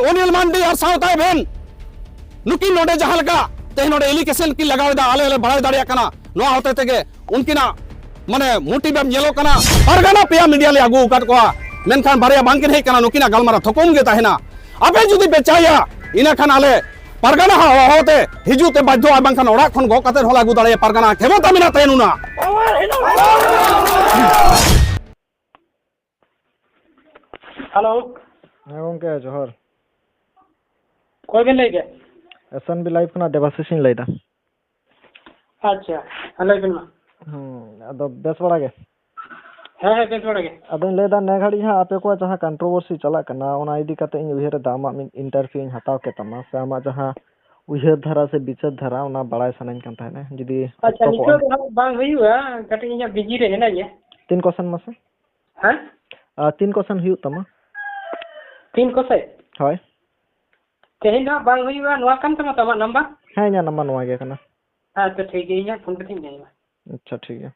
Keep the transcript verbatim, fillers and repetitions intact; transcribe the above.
ᱚᱱᱤᱞ ᱢᱟᱱᱰᱤ ᱟᱨ ᱥᱟᱶᱛᱟ ᱮᱵᱷᱮᱱ ᱱᱩᱠᱤᱱ ᱱᱚᱰᱮ ᱡᱟᱦᱟᱸ ᱞᱮᱠᱟ ᱛᱮᱦᱮᱧ ᱱᱚᱰᱮ ᱮᱞᱤᱜᱮᱥᱚᱱ ᱠᱤᱱ ᱞᱟᱜᱟᱣ ᱮᱫᱟ, ᱟᱞᱮ ᱞᱮ ᱵᱟᱲᱟᱭ ᱫᱟᱲᱮᱭᱟᱜ ᱠᱟᱱᱟ, ᱱᱚᱣᱟ ᱦᱚᱛᱮ ᱛᱮᱜᱮ ᱩᱱᱠᱤᱱᱟᱜ ᱢᱟᱱᱮ ᱢᱳᱴᱤᱵᱷ ᱮᱢ ᱧᱮᱞᱚᱜ ᱠᱟᱱᱟ᱾ ᱯᱟᱨᱜᱟᱱᱟ ᱯᱮᱭᱟ ᱢᱤᱰᱤᱭᱟ ᱞᱮ ᱟᱹᱜᱩ ᱟᱠᱟᱫ ᱠᱚᱣᱟ, ᱢᱮᱱᱠᱷᱟᱱ ᱵᱟᱨᱭᱟ ᱵᱟᱝ ᱠᱤᱱ ᱦᱮᱡ ᱠᱟᱱᱟ, ᱱᱩᱠᱤᱱᱟᱜ ᱜᱟᱞᱢᱟᱨᱟᱣ ᱛᱷᱚᱠᱚᱢ ᱜᱮ ᱛᱟᱦᱮᱱᱟ᱾ ᱟᱯᱮ ᱡᱩᱫᱤ ᱯᱮ ᱪᱟᱭᱟ, ᱤᱱᱟᱹ ᱠᱷᱟᱱ ᱟᱞᱮ ᱯᱟᱨᱜᱟᱱᱟ ᱦᱚᱦᱚ ᱛᱮ ᱦᱤᱡᱩᱜ ᱛᱮ ᱵᱟᱫᱽᱫᱷᱚ, ᱟᱨ ᱵᱟᱝᱠᱷᱟᱱ ᱚᱲᱟᱜ ᱠᱷᱚᱱ ᱜᱚᱜ ᱠᱟᱛᱮ ᱦᱚᱸᱞᱮ ᱟᱹᱜᱩ ᱫᱟᱲᱮᱭᱟ, ᱯᱟᱨᱜᱟᱱᱟ ᱠᱷᱮᱢᱚᱛᱟ ᱢᱮᱱᱟᱜ ᱛᱟᱭᱟ ᱱᱩᱱᱟᱹᱜ᱾ ᱦᱮᱞᱳ᱾ ᱦᱮᱸ ᱜᱚᱝᱠᱮ, ᱡᱚᱦᱟᱨ᱾ ᱚᱠᱚᱭ ᱵᱮᱱ ᱞᱟᱹᱭ ᱫᱟ? ᱮᱥ ᱮᱱ ᱵᱤ ᱞᱟᱭᱤᱵᱷ ᱠᱷᱚᱱᱟᱜ ᱫᱮᱵᱟᱥᱤᱥ ᱤᱧ ᱞᱟᱹᱭ ᱫᱟ᱾ ᱟᱪᱪᱷᱟ, ᱦᱮᱸ, ᱞᱟᱹᱭ ᱵᱮᱱ ᱢᱟ᱾ ᱦᱩᱸ, ᱟᱫᱚ ᱵᱮᱥ ᱵᱟᱲᱟ ᱜᱮ? ᱦᱮᱸ, ᱦᱮᱸ, ᱵᱮᱥ ᱵᱟᱲᱟ ᱜᱮ᱾ ᱟᱫᱚᱧ ᱞᱟᱹᱭ ᱫᱟ, ᱱᱮ ᱜᱷᱟᱹᱲᱤᱡ ᱦᱟᱸᱜ ᱟᱯᱮ ᱠᱚᱣᱟᱜ ᱡᱟᱦᱟᱸ controversy ᱪᱟᱞᱟᱜ ᱠᱟᱱᱟ, ᱚᱱᱟ ᱤᱫᱤ ᱠᱟᱛᱮ ᱤᱧ ᱩᱭᱦᱟᱹᱨ ᱮᱫᱟ ᱟᱢᱟᱜ ᱢᱤᱫ interview ᱤᱧ ᱦᱟᱛᱟᱣ ᱠᱮᱛᱟᱢᱟ, ᱥᱮ ᱟᱢᱟᱜ ᱡᱟᱦᱟᱸ ᱩᱭᱦᱟᱹᱨ ᱫᱷᱟᱨᱟ ᱥᱮ ᱵᱤᱪᱟᱹᱨ ᱫᱷᱟᱨᱟ, ᱚᱱᱟ ᱵᱟᱲᱟᱭ ᱥᱟᱱᱟᱧ ᱠᱟᱱ ᱛᱟᱦᱮᱸᱱᱟ, ᱡᱩᱫᱤ ᱟᱪᱪᱷᱟ, ᱚᱠᱛᱚ ᱠᱚᱜᱼᱟ᱾ ᱱᱤᱛᱚᱜ ᱫᱚ ᱦᱟᱸᱜ ᱵᱟᱝ ᱦᱩᱭᱩᱜᱼᱟ, ᱠᱟᱹᱴᱤᱡ ᱤᱧ ᱦᱟᱸᱜ busy ᱨᱮ ᱦᱮᱱᱟᱹᱧᱟ᱾ ᱛᱤᱱ ᱠᱚ ᱥᱮᱱ ᱢᱟᱥᱮ? ᱦᱮᱸ? ᱟᱨ ᱛᱤᱱ ᱠᱚ ᱥᱮᱱ ᱦᱩᱭᱩᱜ ᱛᱟᱢᱟ? ᱛᱤᱱ ᱠᱚ ᱥᱮᱫ? ᱦᱳᱭ᱾ ᱛᱮᱦᱮᱧ ᱫᱚ ᱦᱟᱸᱜ ᱵᱟᱝ ᱦᱩᱭᱩᱜᱼᱟ᱾ ᱱᱚᱣᱟ ᱠᱟᱱ ᱛᱟᱢᱟ ᱛᱚ ᱟᱢᱟᱜ number? ᱦᱮᱸ, ᱤᱧᱟᱹᱜ number ᱱᱚᱣᱟ ᱜᱮ ᱠᱟᱱᱟ᱾ ᱦᱮᱸ, ᱛᱚ ᱴᱷᱤᱠ ᱜᱮᱭᱟ, ᱤᱧ ᱦᱟᱸᱜ phone ᱠᱟᱛᱮ ᱤᱧ ᱞᱟᱹᱭ ᱟᱢᱟ᱾ ᱟᱪᱪᱷᱟ, ᱴᱷᱤᱠ ᱜᱮᱭᱟ᱾